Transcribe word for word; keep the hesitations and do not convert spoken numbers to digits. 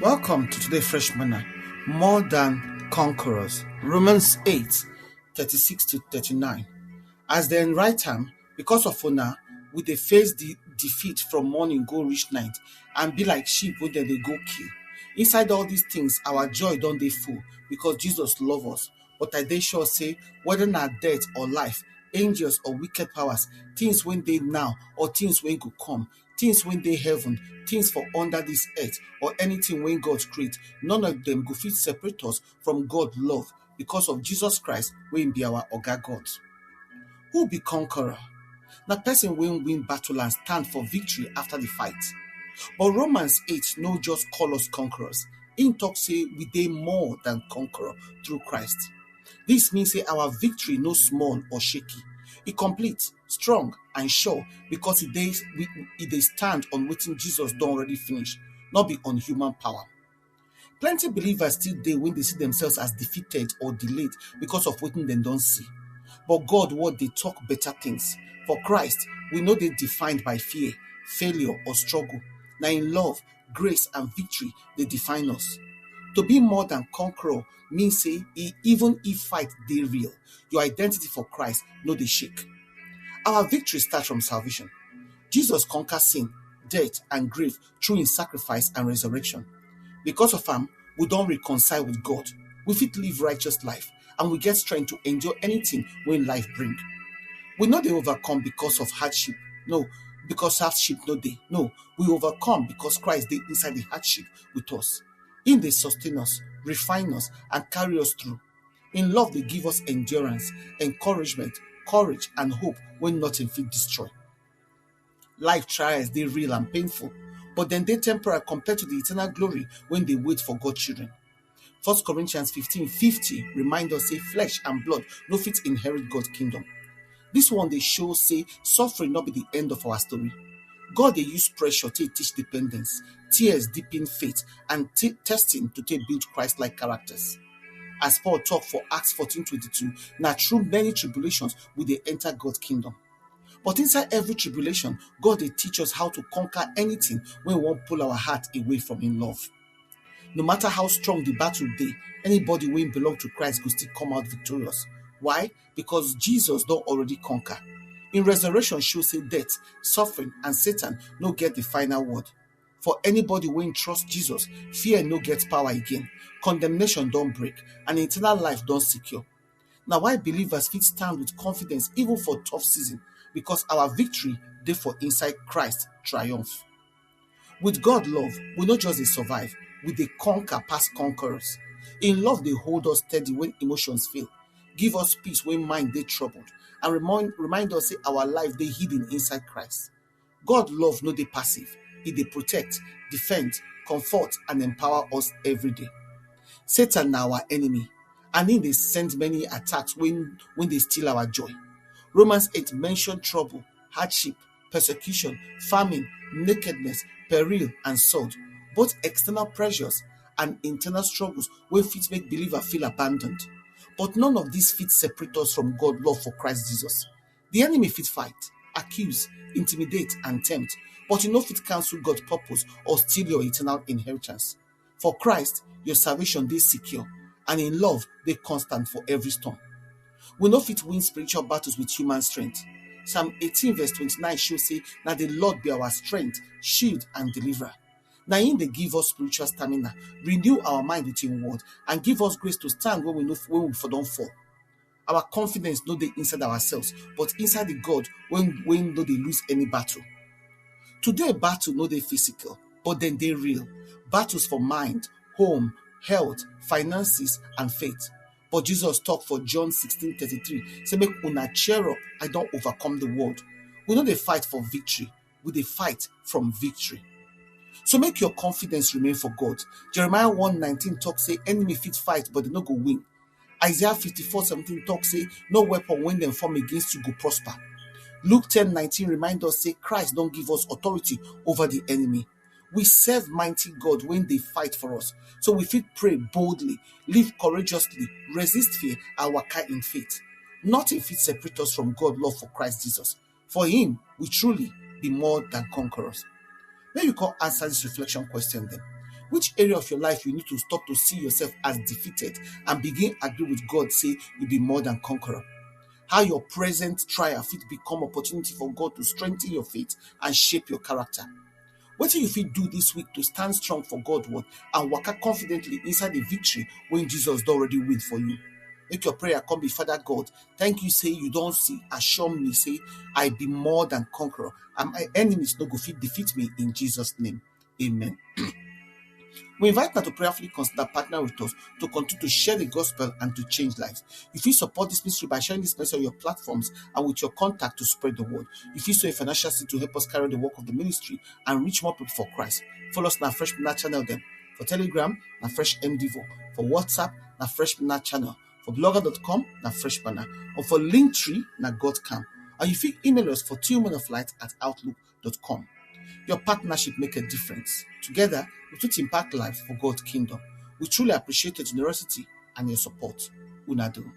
Welcome to today Fresh Manna, More Than Conquerors, Romans eight, thirty-six to thirty-nine. As dem write am, because of una, we dey face the defeat from morning go reach night and be like sheep wey dem dey go kill. Inside all these things, our joy don dey full because Jesus love us. But I dey sure say whether na death or life, angels or wicked powers, things wey dey now or things wey go come, things wey dey heaven, things for under this earth, or anything wey God create, none of them go fit separate us from God love because of Jesus Christ wey be our Oga God. Who be conqueror? Na person wey win battle and stand for victory after the fight. But Romans eight no just call us conquerors. Im talk say we dey more than conqueror through Christ. This means say our victory no small or shaky. E complete, strong and sure because e dey we- e dey stand on wetin Jesus don already finish, not be on human power. Plenty believers still dey when they see themselves as defeated or delayed because of wetin dem don see. But God word dey talk better things. For Christ, we no dey defined by fear, failure or struggle. Na in love, grace and victory dey define us. To be more than conqueror mean say e, even if fight dey real, your identity for Christ no dey shake. Our victory start from salvation. Jesus conquer sin, death and grave through him sacrifice and resurrection. Because of am, we don reconcile with God. We fit live righteous life and we get strength to endure anything wey life bring. We no dey overcome because of hardship, no, because hardship no dey, no. We overcome because Christ dey inside the hardship with us. Im dey sustain us, refine us and carry us through. Im love dey give us endurance, encouragement, courage and hope wey nothing fit destroy. Life trials dey real and painful, but dem dey temporary compared to the eternal glory wey dey wait for God children. First Corinthians fifteen fifty remind us say flesh and blood no fit inherit God kingdom. This one dey show say suffering no be the end of our story. God dey use pressure take teach dependence, tears deepen faith, and t- testing to take build Christ-like characters. As Paul talk for Acts fourteen twenty-two, na through many tribulations we dey enter God kingdom. But inside every tribulation, God dey teach us how to conquer anything wey wan pull our heart away from im love. No matter how strong the battle dey, anybody wey belong to Christ go still come out victorious. Why? Because Jesus don already conquer. Im resurrection show say death, suffering and Satan no get the final word. For anybody wey trust Jesus, fear no get power again. Condemnation don break and eternal life don secure. Na why believers fit stand with confidence even for tough season, because our victory dey for inside Christ triumph. With God love, we no just dey survive, we dey conquer pass conquerors. Im love dey hold us steady when emotions fail, give us peace when mind dey troubled, and remind, remind us say our life dey hidden inside Christ. God love no dey passive, e dey protect, defend, comfort and empower us every day. Satan na our enemy and im dey send many attacks wey, wey dey steal our joy. Romans eight mention trouble, hardship, persecution, famine, nakedness, peril and sword, both external pressures and internal struggles wey fit make believer feel abandoned. But none of this fit separate us from God love for Christ Jesus. The enemy fit fight, accuse, intimidate and tempt, but e no fit cancel God purpose or steal your eternal inheritance. For Christ, your salvation dey secure and im love dey constant for every storm. We no fit win spiritual battles with human strength. Psalm eighteen verse twenty-nine show say na the Lord be our strength, shield and deliverer. Na im dey give us spiritual stamina, renew our mind with im word and give us grace to stand when we no, when we for don fall. Our confidence no dey inside ourselves, but inside the God wey, wey no dey lose any battle. Today battle no dey physical, but dem dey real. Battles for mind, home, health, finances and faith. But Jesus talk for John sixteen thirty-three say, "Make una cheer up, I don overcome the world." We no dey fight for victory, we dey fight from victory. So make your confidence remain for God. Jeremiah one nineteen talk say enemy fit fight but dem no go win. Isaiah fifty-four seventeen talk say no weapon wey dem form against you go prosper. Luke ten nineteen remind us say Christ don give us authority over the enemy. We serve mighty God wey dey fight for us, so we fit pray boldly, live courageously, resist fear and waka in faith. Nothing fit separate us from God love for Christ Jesus. For him, we truly be more than conquerors. Make you come answer this reflection question dem. Which area of your life you need to stop to see yourself as defeated and begin agree with God say you be more than conqueror? How your present trial fit become opportunity for God to strengthen your faith and shape your character? Wetin you fit do this week to stand strong for God word and waka confidently inside the victory wey Jesus don already win for you? Make your prayer come be, Father God, thank you say you don see, assure me say I be more than conqueror and my enemies no go fit defeat me in Jesus name. Amen. We invite now to prayerfully consider partner with us to continue to share the gospel and to change lives. If you support this ministry by sharing this message on your platforms and with your contact to spread the word, if you sow a financial seed to help us carry the work of the ministry and reach more people for Christ, follow us on our Fresh Manna channel then. For Telegram, na Fresh M Devo. For WhatsApp, na Fresh Manna channel. For blogger dot com, na Fresh Manna. Or for Linktree, na God Camp. And you fit email us for two men of light at outlook dot com. Your partnership make a difference. Together, we fit impact life for God kingdom. We truly appreciate your generosity and your support. Una do.